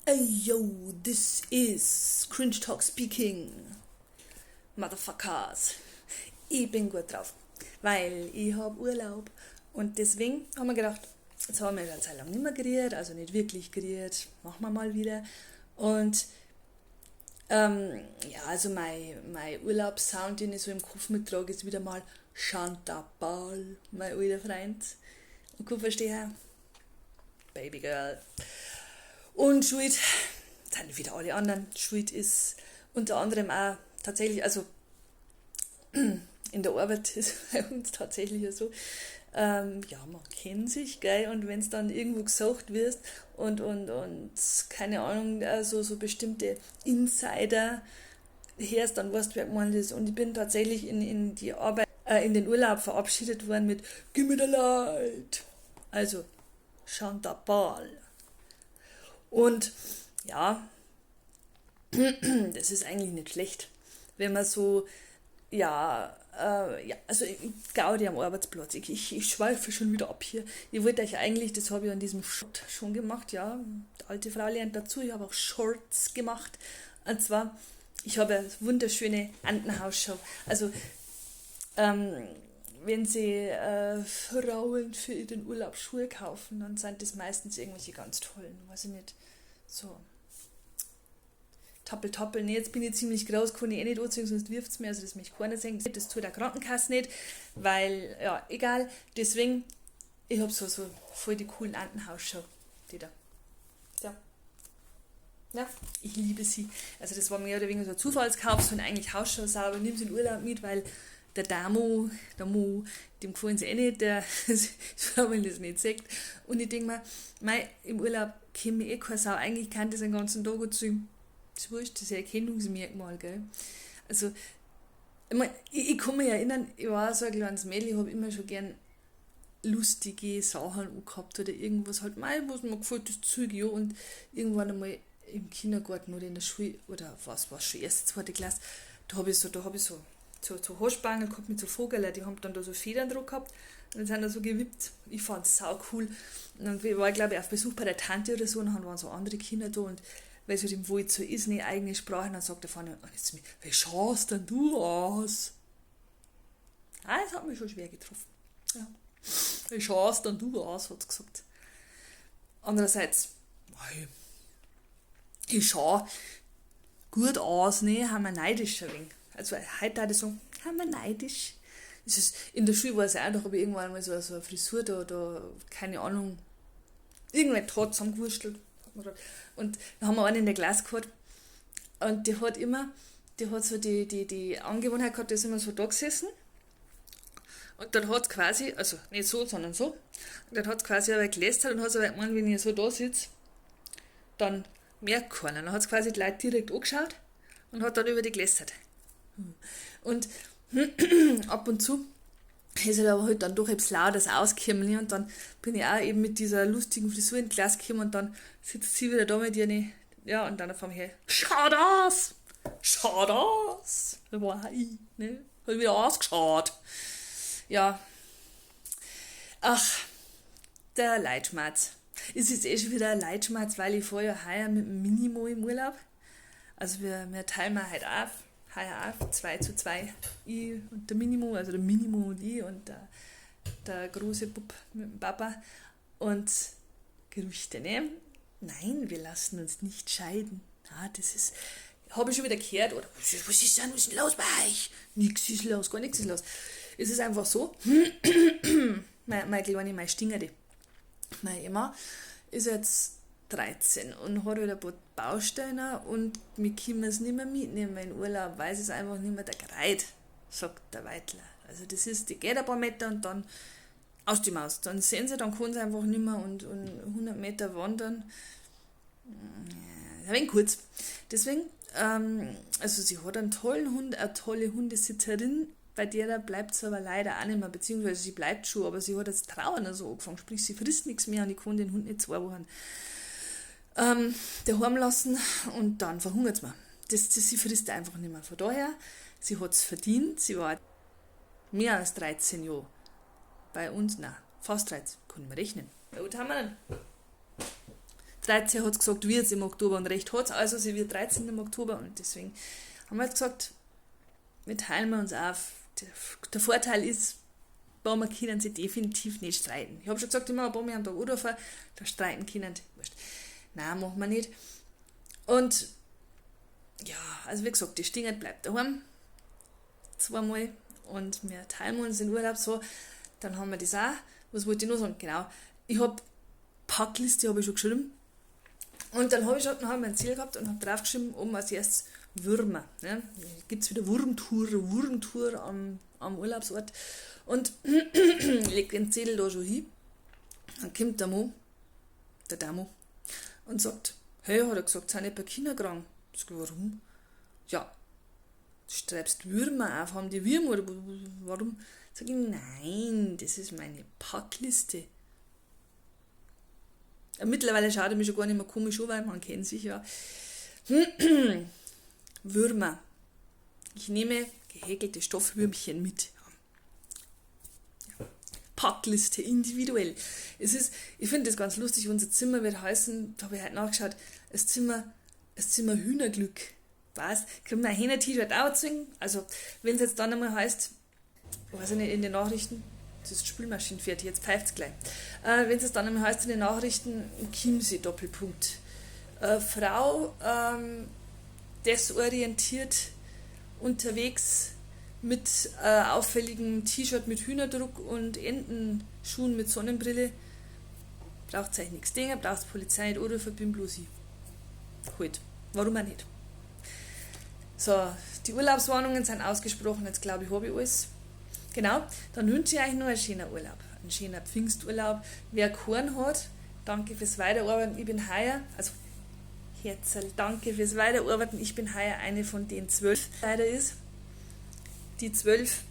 Ey yo, this is Cringe Talk speaking, Motherfuckers. Ich bin gut drauf, weil ich hab Urlaub und deswegen haben wir gedacht, jetzt haben wir eine Zeit lang nicht mehr geredet, also nicht wirklich geredet, machen wir mal wieder. Und ja, also mein Urlaubssound, den ich so im Kopf mittrage, ist wieder mal Chantal, mein alter Freund und Kupfersteher, Baby Girl. Und schuld sind wieder alle anderen. Schuld ist unter anderem auch tatsächlich, also in der Arbeit ist bei uns tatsächlich ja so, ja, man kennt sich, gell, und wenn's dann irgendwo gesucht wirst und keine Ahnung, also so bestimmte Insider hörst, dann weißt du, wer gemeint ist. Und ich bin tatsächlich in die Arbeit, in den Urlaub verabschiedet worden mit Gimme the light. Also, Chantal. Und ja, das ist eigentlich nicht schlecht, wenn man so, ja, ja, also Gaudi am Arbeitsplatz, ich schweife schon wieder ab hier. Ich wollte euch eigentlich, das habe ich an diesem Short schon gemacht, ja, die alte Frau lernt dazu, ich habe auch Shorts gemacht. Und zwar, ich habe eine wunderschöne Entenhausschuh. Also, wenn sie Frauen für den Urlaub Schuhe kaufen, dann sind das meistens irgendwelche ganz tollen, weiß ich nicht, so Tappel, Tappel, nee, jetzt bin ich ziemlich groß, kann ich eh nicht anziehen, sonst wirft's mir, also das möchte keiner sehen, das tut der Krankenkasse nicht, weil, ja, egal, deswegen, ich hab so voll die coolen Entenhausschuhe, die da, ja. Ja, ich liebe sie. Also das war mehr oder weniger so ein Zufallskauf, so eigentlich Hausschuhe sauber, nimm sie in den Urlaub mit, weil der Damo, der Mo, dem gefallen sie eh nicht, der wenn das nicht sieht. Und ich denk mir, mei, im Urlaub kennt mich eh keine Sau, eigentlich kann das den ganzen Tag anziehen. Das ist wurscht, das ist ein Erkennungsmerkmal, gell. Also, ich mein, ich kann mich erinnern, ich war so ein kleines Mädel, ich hab immer schon gern lustige Sachen angehabt oder irgendwas halt, mei, was mir gefällt, das Zeug, ja, und irgendwann einmal im Kindergarten oder in der Schule, oder was war schon, erste, zweite Klasse, da hab ich so, da hab ich so, so, so Haarspangen gehabt mit so Vogeln, die haben dann da so Federn drauf gehabt und dann sind da so gewippt. Ich fand's sau cool. Und dann war ich, glaub ich, auf Besuch bei der Tante oder so und dann waren so andere Kinder da und weil es halt im Wald so ist, eine eigene Sprache, und dann sagt der Vater, oh, jetzt zu mir, wie schaust denn du aus? Ah, das hat mich schon schwer getroffen. Ja. Wie schaust denn du aus, hat's gesagt. Andererseits, mei, ich schau gut aus, ne, haben wir neidisch ein wenig. Also heute würde ich sagen, haben wir neidisch. Das ist, in der Schule war es auch, da hab ich irgendwann mal so eine Frisur da, keine Ahnung, irgendwann hat zusammengewurschtelt. Und da haben wir einen in der Klasse gehabt und die hat immer, die hat so die, die, die Angewohnheit gehabt, die ist immer so da gesessen und dann hat quasi, also nicht so, sondern so, und dann hat quasi aber gelästert und hat so gemeint, wenn ich so da sitz, dann merkt keiner. Dann hat's quasi die Leute direkt angeschaut und hat dann über die gelästert. Und ab und zu ist halt aber halt dann doch etwas Lautes rausgekommen, ne? Und dann bin ich auch eben mit dieser lustigen Frisur in die Klasse gekommen und dann sitzt sie wieder da mit ihren, ja, und dann auf einmal her, schau das! Schau das! Da war ich, ne? Hat wieder ausgeschaut. Ja. Ach, der Leitschmerz. Es ist eh schon wieder ein Leitschmerz, weil ich fahre ja heuer mit dem Minimo im Urlaub. Also wir teilen wir halt auf. Heuer auf, 2:2, ich und der Minimo, also der Minimo und ich und der große Bub mit dem Papa. Und Gerüchte, ne? Nein, wir lassen uns nicht scheiden. Ah, das ist, hab ich schon wieder gehört, oder was ist denn, was ist denn los bei euch? Nix ist los, gar nix ist los. Es ist einfach so, meine Kleine, meine Stingerte, meine Emma, ist jetzt 13 und hat halt ein paar Baustellen und wir können es nicht mehr mitnehmen in Urlaub, weil es einfach nicht mehr der Greit, sagt der Weitler. Also das ist, die geht ein paar Meter und dann aus die Maus. Dann sehen sie, dann kann sie einfach nicht mehr und 100 Meter wandern. Ja, ein wenig kurz. Deswegen, also sie hat einen tollen Hund, eine tolle Hundesitzerin, bei der da bleibt sie aber leider auch nicht mehr, beziehungsweise sie bleibt schon, aber sie hat jetzt Trauern so angefangen, sprich sie frisst nichts mehr und ich kann den Hund nicht 2 Wochen daheim lassen und dann verhungert's mir. Sie frisst einfach nicht mehr. Von daher, sie hat's verdient, sie war mehr als 13 Jahre bei uns, nein, fast 13, kann ich mir rechnen. Wie alt haben wir denn? 13 hat gesagt, wird im Oktober und recht hat also sie wird 13 im Oktober und deswegen haben wir jetzt gesagt, wir teilen wir uns auf. Der Vorteil ist, bei mir können sie definitiv nicht streiten. Ich habe schon gesagt, immer ein paar Mal am Tag anrufen, da streiten können. Wurscht. Nein, machen wir nicht. Und ja, also wie gesagt, die Stingert bleibt daheim. Zweimal. Und wir teilen uns den Urlaub so. Dann haben wir das auch. Was wollte ich noch sagen? Genau. Ich habe Packliste habe ich schon geschrieben. Und dann habe ich schon dann hab ich ein Ziel gehabt und habe draufgeschrieben, oben als erstes Würmer. Ne? Gibt es wieder Wurmtour am Urlaubsort. Und leg den Zettel da schon hin. Dann kommt der Mo, der Damo, und sagt, hey, hat er gesagt, sind nicht bei Kindern krank. Ich sag, warum? Ja, du streibst Würmer auf, haben die Würmer oder warum? Sag ich, nein, das ist meine Packliste. Mittlerweile schaut er mich schon gar nicht mehr komisch an, weil man kennt sich ja. Würmer. Ich nehme gehäkelte Stoffwürmchen mit. Ja. Packliste individuell. Es ist, ich finde das ganz lustig, unser Zimmer wird heißen, da habe ich heute nachgeschaut, das Zimmer Hühnerglück. Was? Können wir ein Hähner-T-Shirt auch zwingen? Also, wenn es jetzt dann einmal heißt, weiß ich nicht, in den Nachrichten, das ist die Spülmaschine fertig, jetzt pfeift es gleich. Wenn es dann einmal heißt in den Nachrichten, Chiemsee, Doppelpunkt. Frau desorientiert unterwegs mit auffälligem T-Shirt mit Hühnerdruck und Entenschuhen mit Sonnenbrille. Braucht euch nichts denken, braucht Polizei nicht anrufen, bin bloß ich. Halt, warum auch nicht? So, die Urlaubswarnungen sind ausgesprochen, jetzt glaube ich, habe ich alles. Genau, dann wünsche ich euch noch einen schönen Urlaub, einen schönen Pfingsturlaub. Wer keinen hat, danke fürs Weiterarbeiten, ich bin heuer, also Herzl, danke fürs Weiterarbeiten, ich bin heuer eine von den 12, leider ist. Die 12,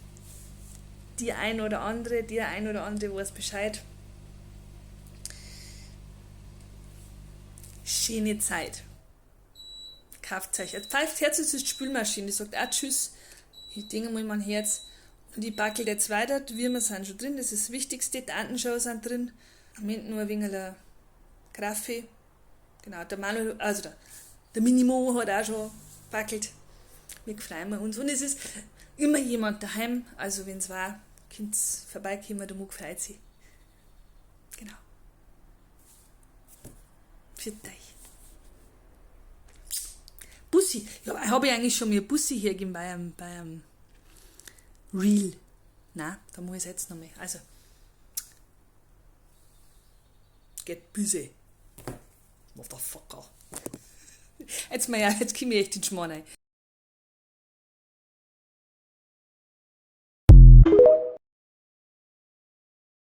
die ein oder andere, der ein oder andere weiß Bescheid. Schöne Zeit. Kauft euch. Jetzt pfeift Herz, es ist die Spülmaschine, die sagt auch Tschüss. Ich denke mal mein Herz. Und ich backel jetzt weiter, die Würmer sind schon drin, das ist das Wichtigste, die Entenschau sind drin. Am Ende nur ein wenig Kaffee. Genau, der Manuel, also der Minimo hat auch schon backelt. Wir freuen uns. Und es ist immer jemand daheim, also wenn es war, könnt ihr vorbeikommen, der Muck freut sich. Genau. Für euch. Bussi. Ja, habe ich eigentlich schon mir Bussi hergegeben bei einem Reel. Nein, da muss ich jetzt noch mehr. Also, get busy. Motherfucker. Jetzt komme ich echt in den Schmarrn rein.